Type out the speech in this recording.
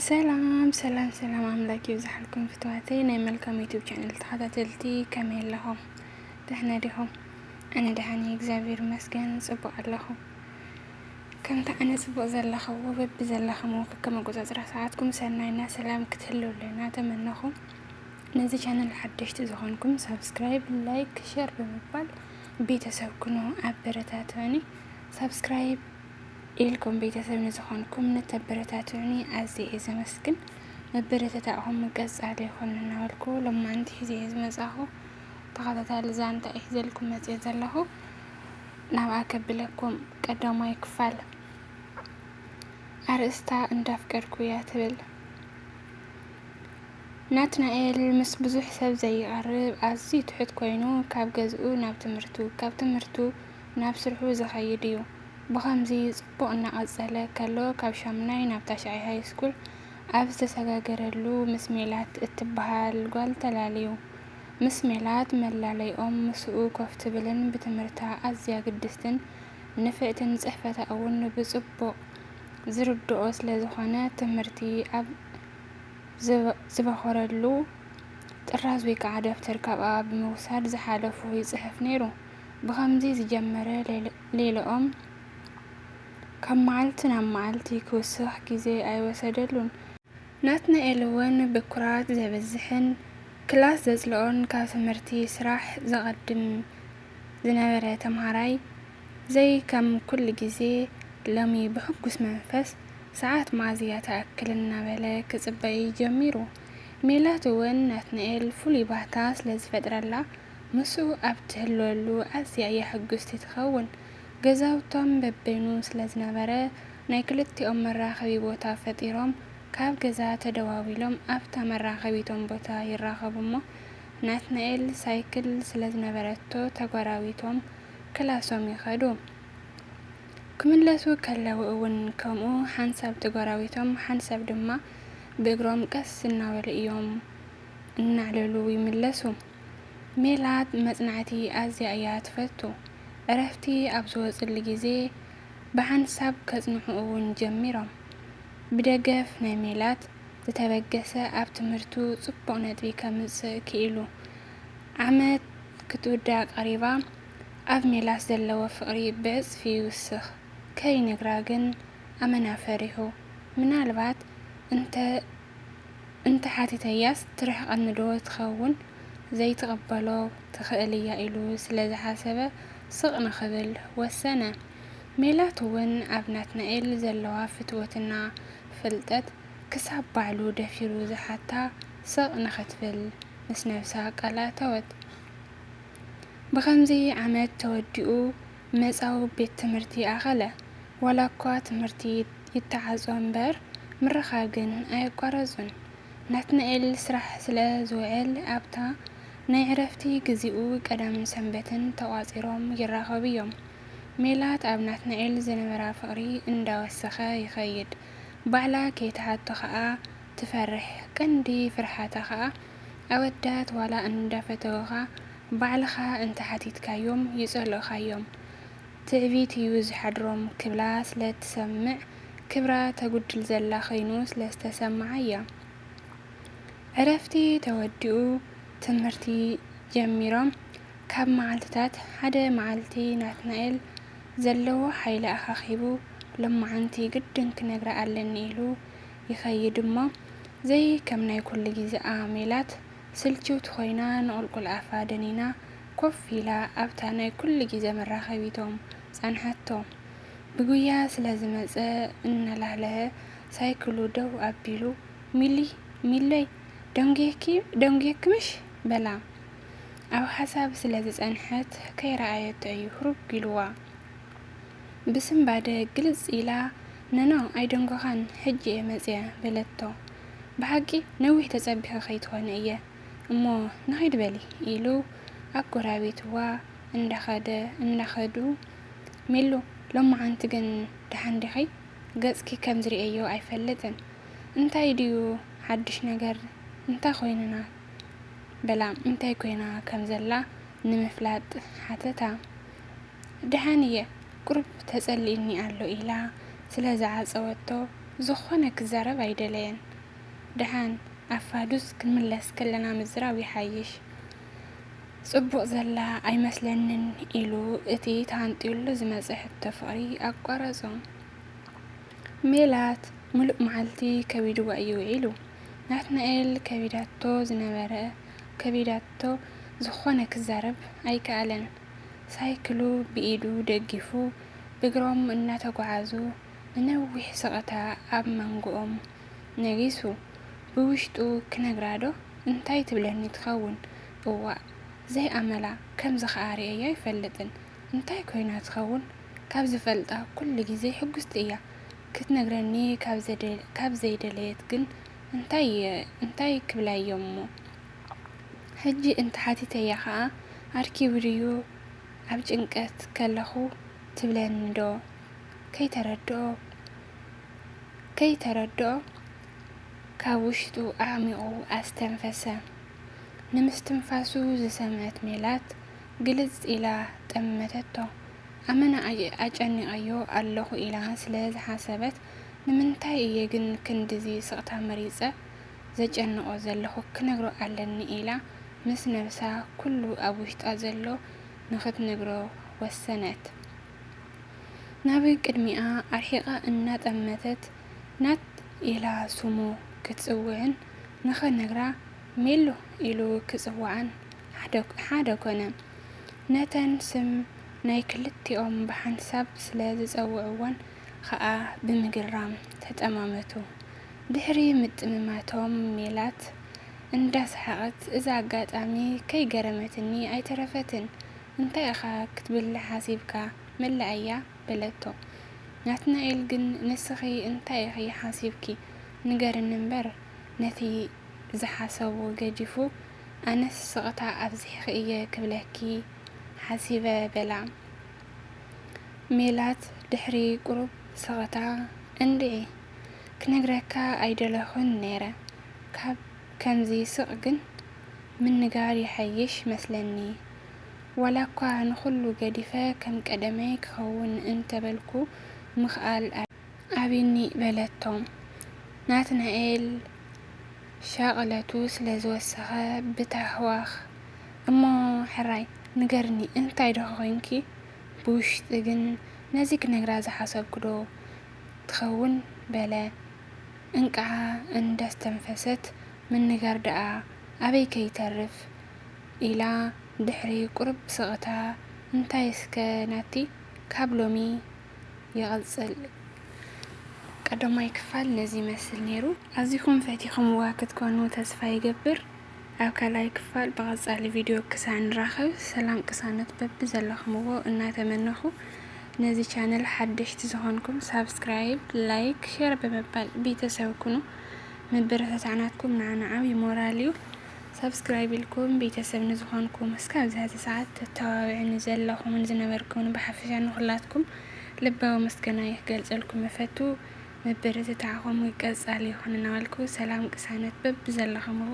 ሰላም ሰላም ሰላም፣ ኣምላክ ይብዝሓልኩም ፍትዋተይ ናይ መልካም ዩቱብ ቻነል ተኸታተልቲ፣ ከመይ ኣለኹም? ደሕና ዲኹም? ኣነ ደሓን እየ፣ እግዚኣብሔር ይመስገን፣ ጽቡቕ ኣለኹ። ከምቲ ኣነ ጽቡቕ ዘለኹዎ፣ በቢ ዘለኹምዎ ከከም ኣቆጻጽራ ሰዓትኩም ሰናይና ሰላም ክትህልውልና ተመነኹ። ነዚ ቻነል ሓደሽቲ ዝኾንኩም ሳብስክራይብ፣ ላይክ፣ ሸር ብምባል ቤተሰብ ኩኑ፣ ኣበረታትዑኒ። ሳብስክራይብ ኢልኩም ቤተሰብ ንዝኾንኩም ንተበረታትዑኒ ኣዝየ እየ ዘመስግን። መበረታታዕኹም ቀጻሊ ይኹን እናበልኩ፣ ሎማዓንቲ ሒዘ እየ ዝመጻኹ። ተኸታታሊ ዛንታ እየ ሒዘልኩም መጽየ ዘለኹ። ናብኣ ከብለኩም፣ ቀዳማይ ክፋል። ኣርእስታ እንዳፍቀርኩ እያ ትብል። ናትናኤል ምስ ብዙሕ ሰብ ዘይቐርብ፣ ኣዝዩ ትሑት ኮይኑ፣ ካብ ገዝኡ ናብ ትምህርቱ፣ ካብ ትምህርቱ ናብ ስርሑ ዝኸይድ እዩ። ብኸምዚ ጽቡቕ እናቐጸለ ከሎ፣ ካብ ሻምናይ ናብ ታሽዓይ ሃይ ስኩል ኣብ ዝተሰጋገረሉ፣ ምስ ሜላት እትበሃል ጓል ተላልዩ። ምስ ሜላት መላለይኦም ምስኡ ኮፍ ትብልን ብትምህርታ ኣዝያ ግድስትን ንፍዕትን ጽሕፈታ እውን ብጽቡቕ ዝርድኦ ስለ ዝኾነ፣ ትምህርቲ ኣብ ዝበ-፣ ዝበኾረሉ ጥራዝ ወይ ከዓ ደፍተር ካብኣ ብምውሳድ ዝሓለፉ ይጽሕፍ ነይሩ። ብኸምዚ ዝጀመረ ሌለ-፣ ሌለኦም ካብ መዓልቲ ናብ መዓልቲ ክውስኽ ግዜ ኣይወሰደሉን። ናትናኤል እውን ብኩራት ዘብዝሕን ክላስ ዘጽልኦን ካብ ትምህርቲ ስራሕ ዘቐድም ዝነበረ ተምሃራይ፣ ዘይ ከም ኩሉ ግዜ ሎሚ ብሕጉስ መንፈስ ሰዓት መዓዝ እያ ትኣክል እናበለ ክጽበይ ጀሚሩ። ሜላት እውን ናትናኤል ፍሉይ ባህታ ስለ ዝፈጥረላ፣ ምስኡ ኣብ ትህልወሉ ኣዝያ እያ ሕጉስቲ ትኸውን። ገዛውቶም በበይኑ ስለ ዝነበረ፣ ናይ ክልቲኦም መራኸቢ ቦታ ፈጢሮም፣ ካብ ገዛ ተደዋዊሎም ኣብታ መራኸቢቶም ቦታ ይራኸቡ እሞ፣ ናትናኤል ሳይክል ስለ ዝነበረቶ ተጓራዊቶም ክላሶም ይኸዱ። ክምለሱ ከለዉ እውን ከምኡ ሓንሳብ ተጓራዊቶም፣ ሓንሳብ ድማ ብእግሮም ቀስ እናበሉ እዮም እናዕለሉ ይምለሱ። ሜላት መጽናዕቲ ኣዝያ እያ ትፈቱ። ዕረፍቲ ኣብ ዝወጽሉ ግዜ ብሓንሳብ ከጽንዑ እውን ጀሚሮም። ብደገፍ ናይ ሜላት ዝተበገሰ ኣብ ትምህርቱ ጽቡቕ ነጥቢ ከምጽእ ክኢሉ። ዓመት ክትውዳእ ቀሪባ፣ ኣብ ሜላት ዘለዎ ፍቕሪ ብዕጽፊ ይውስኽ። ከይነግራ ግን ኣመና ፈሪሑ። ምናልባት እንተ፣ እንተ ሓቲተያስ ትርሕቐኒ ዶ ትኸውን? ዘይትቕበሎ ትኽእል እያ ኢሉ ስለ ዝሓሰበ ስቕ ንኽብል ወሰነ። ሜላት እውን ኣብ ናትናኤል ዘለዋ ፍትወትና ፍልጠት ክሳብ ባዕሉ ደፊሩ ዝሓታ ስቕ ንኽትብል ምስ ነብሳ ቃል ኣተወት። ብኸምዚ ዓመት ተወዲኡ መጻዊ ቤት ትምህርቲ ኣኸለ። ዋላ እኳ ትምህርቲ ይተዓጾ እምበር፣ ምርኻብ ግን ኣየቋረጹን። ናትናኤል ስራሕ ስለ ዝውዕል፣ ኣብታ ናይ ዕረፍቲ ግዜኡ ቀዳምን ሰንበትን ተቋጺሮም ይራኸቡ እዮም። ሜላት ኣብ ናትናኤል ዝነበራ ፍቕሪ እንዳወሰኸ ይኸይድ። ባዕላ ከይትሓቶ ኸኣ ትፈርሕ። ቀንዲ ፍርሓታ ኸኣ፣ ኣወዳት ዋላ እንዳፈተውኻ፣ ባዕልኻ እንተሓቲትካዮም ይጸልኡኻ እዮም። ትዕቢት እዩ ዝሓድሮም ክብላ ስለ ትሰምዕ፣ ክብራ ተጉድል ዘላ ኸይኑ ስለ ዝተሰምዓ እያ። ዕረፍቲ ተወዲኡ ትምህርቲ ጀሚሮም። ካብ መዓልትታት ሓደ መዓልቲ ናትናኤል ዘለዎ ሓይሊ ኣኻኺቡ፣ ሎማዓንቲ ግድን ክነግራ ኣለኒ ኢሉ ይኸይድ እሞ፣ ዘይ ከም ናይ ኩሉ ግዜኣ ሜላት ስልችውቲ ኮይና ንቑልቁል ኣፋ ደኒና ኮፍ ኢላ ኣብታ ናይ ኩሉ ግዜ መራኸቢቶም ጸንሓቶ። ብጉያ ስለ ዝመጸ እናላህለሀ ሳይክሉ ደው ኣቢሉ፣ "ሚሊ፣ ሚለይ፣ ደንጉየኪ፣ ደንጉየኪ ምሽ?" በላ። ኣብ ሓሳብ ስለ ዝጸንሐት ከይረኣየቶ እዩ ህሩግ ኢልዋ። ብስንባደ ግልጽ ኢላ፣ "ነኖ ኣይደንጎኻን፣ ሕጂ እየ መጽየ" በለቶ። "ብሓቂ ነዊሕ ተጸቢኺ ከይትኾኒ እየ፣ እሞ ንኺድ በሊ" ኢሉ ኣብ ጎራቤትዋ እንዳኸደ፣ እንዳኸዱ፣ "ሚሉ፣ ሎማዓንቲ ግን ደሓን ዲኺ? ገጽኪ ከም ዝርእየዮ ኣይፈልጥን። እንታይ ድዩ ሓድሽ ነገር? እንታይ ኮይንና?" በላ። እንታይ ኮይና ከም ዘላ ንምፍላጥ ሓተታ። "ደሓን እየ፣ ቁሩብ ተጸሊእኒ ኣሎ" ኢላ ስለ ዝዓጸወቶ፣ ዝኾነ ክዛረብ ኣይደለየን። ደሓን ኣብ ፋዱስ ክንምለስ ከለና ምዝራብ ይሓይሽ። ጽቡቕ ዘላ ኣይመስለንን ኢሉ እቲ ተሃንጥዩሉ ዝመጸ ሕቶ ፍቕሪ ኣቋረጾ። ሜላት ምሉእ መዓልቲ ከቢድዋ እዩ ውዒሉ። ናትናኤል ከቢዳቶ ዝነበረ፣ ከቢዳቶ ዝኾነ ክዛረብ ኣይከኣለን። ሳይክሉ ብኢዱ ደጊፉ ብእግሮም እናተጓዓዙ ንነዊሕ ስቕታ ኣብ መንጎኦም ነጊሱ። ብውሽጡ ክነግራ ዶ እንታይ ትብለኒ ትኸውን? እዋእ ዘይኣመላ፣ ከምዚ ኸኣ ርእየያ ኣይፈልጥን። እንታይ ኮይና ትኸውን? ካብ ዝፈልጣ ኩሉ ግዜ ሕጉስቲ እያ። ክትነግረኒ ካብ ዘደ-፣ ካብ ዘይደለየት ግን እንታይ፣ እንታይ ክብላዮ እሞ? ሕጂ እንተ ሓቲተያ ኸኣ ኣርኪቡ ድዩ ኣብ ጭንቀት ከለኹ ትብለኒ ዶ? ከይተረድኦ፣ ከይተረድኦ ካብ ውሽጡ ኣዕሚቑ ኣስተንፈሰ። ንምስትንፋሱ ዝሰምዐት ሜላት ግልጽ ኢላ ጠመተቶ። ኣመና ኣጨ-፣ ኣጨኒቐዮ ኣለኹ ኢላ ስለ ዝሓሰበት፣ ንምንታይ እየ ግን ክንድዚ ስቕታ መሪጸ ዘጨንቖ ዘለኹ ክነግሮ ኣለኒ ኢላ ምስ ነብሳ ኩሉ ኣብ ውሽጣ ዘሎ ንኽትነግሮ ወሰነት። ናብ ቅድሚኣ ኣርሒቓ እናጠመተት ናት ኢላ ስሙ ክትጽውዕን ንኽነግራ ሜሉ ኢሉ ክጽውዓን ሓደ፣ ሓደ ኮነ። ነተን ስም ናይ ክልቲኦም ብሓንሳብ ስለ ዝጸውዕወን ኸኣ ብምግራም ተጠማመቱ። ድሕሪ ምጥምማቶም ሜላት እንዳሰሓቐት፣ "እዛ ኣጋጣሚ ከይገረመትኒ ኣይተረፈትን። እንታይ ኢኻ ክትብል ሓሲብካ? መላእያ?" በለቶ። ናትናኤል ግን፣ "ንስኺ እንታይ ኢኺ ሓሲብኪ? ንገርኒ እምበር፣ ነቲ ዝሓሰቦ ገዲፉ፣ ኣነስ ስቕታ ኣብዚሕኺ እየ ክብለኪ ሓሲበ" በላ። ሜላት ድሕሪ ቁሩብ ስቕታ፣ "እንድዒ፣ ክነግረካ ኣይደለኹን ነይረ። ካብ ከምዚ ስቕ ግን ምንጋር ይሓይሽ መስለኒ። ዋላ እኳ ንኹሉ ገዲፈ ከም ቀደመይ ክኸውን እንተበልኩ ምኽኣል ኣቢኒ" በለቶ። ናትናኤል ሻቕለቱ ስለ ዝወሰኸ ብታህዋኽ፣ "እሞ ሕራይ ንገርኒ፣ እንታይ ዶ ኾይንኪ? ብውሽጢ ግን ነዚ ክነግራ ዝሓሰብኩ ዶ ትኸውን?" በለ። እንቃዓ እንዳስተንፈሰት፣ "ምንጋር ደኣ ኣበይ ከይተርፍ?" ኢላ ድሕሪ ቁሩብ ስቕታ፣ "እንታይ እስከ ናቲ፣ ካብ ሎሚ ይቕጽል?" ቀዳማይ ክፋል ነዚ ይመስል ነይሩ። ኣዚኹም ፈቲኹምዋ ክትኮኑ ተስፋ ይገብር። ኣብ ካልኣይ ክፋል ብቐጻሊ ቪድዮ ክሳዕ ንራኸብ፣ ሰላም ቅሳነት በብዘለኹምዎ እናተመነኹ፣ ነዚ ቻነል ሓደሽቲ ዝኾንኩም ሳብስክራይብ፣ ላይክ፣ ሼር ብምባል ቤተሰብ ኩኑ። ምብርትታዕ ናትኩም ንዓና ዓብዪ ሞራል እዩ። ሳብስክራይብ ኢልኩም ቤተሰብ ንዝኾንኩም፣ እስካብ ዝሕዚ ሰዓት ተተባብዕኒ ዘለኹምን ዝነበርኩምን ብሓፈሻ ንኹላትኩም ልባዊ ምስጋናይ ክገልጸልኩም እፈቱ። ምብርትታዕኹም ቀጻሊ ይኹን እናበልኩ፣ ሰላም ቅሳነት በብዘለኹምዎ